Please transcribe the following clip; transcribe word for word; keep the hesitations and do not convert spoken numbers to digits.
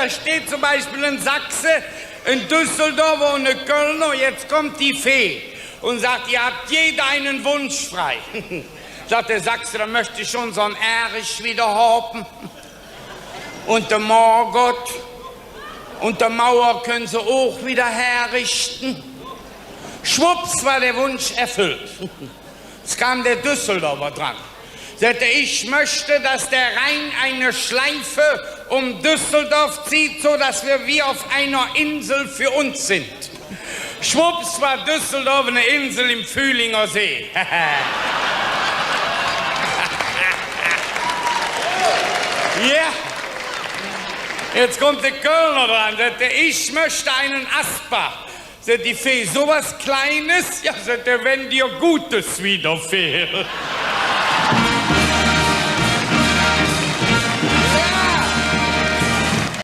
Da steht zum Beispiel en Sachse, en Düsseldorfer un ene Kölner, jetzt kommt die Fee un sagt: „Ihr habt jeder einen Wunsch frei.“ Sagt der Sachse: „Da möchte ich schon so en Erich wieder haben. Und der Margot. Und der Mauer können Sie auch wieder herrichten.“ Schwupps war der Wunsch erfüllt. Jetzt kam der Düsseldorfer dran. Sagte: „Ich möchte, dass der Rhein eine Schleife um Düsseldorf zieht, so dass wir wie auf einer Insel für uns sind.“ Schwupps war Düsseldorf eine Insel im Fühlinger See. Ja. Jetzt kommt der Kölner dran, sagt er: „Ich möchte einen Asper.“ Sagt die Fee: „So was Kleines?“ „Ja“, sagt er, „wenn dir Gutes widerfährt.“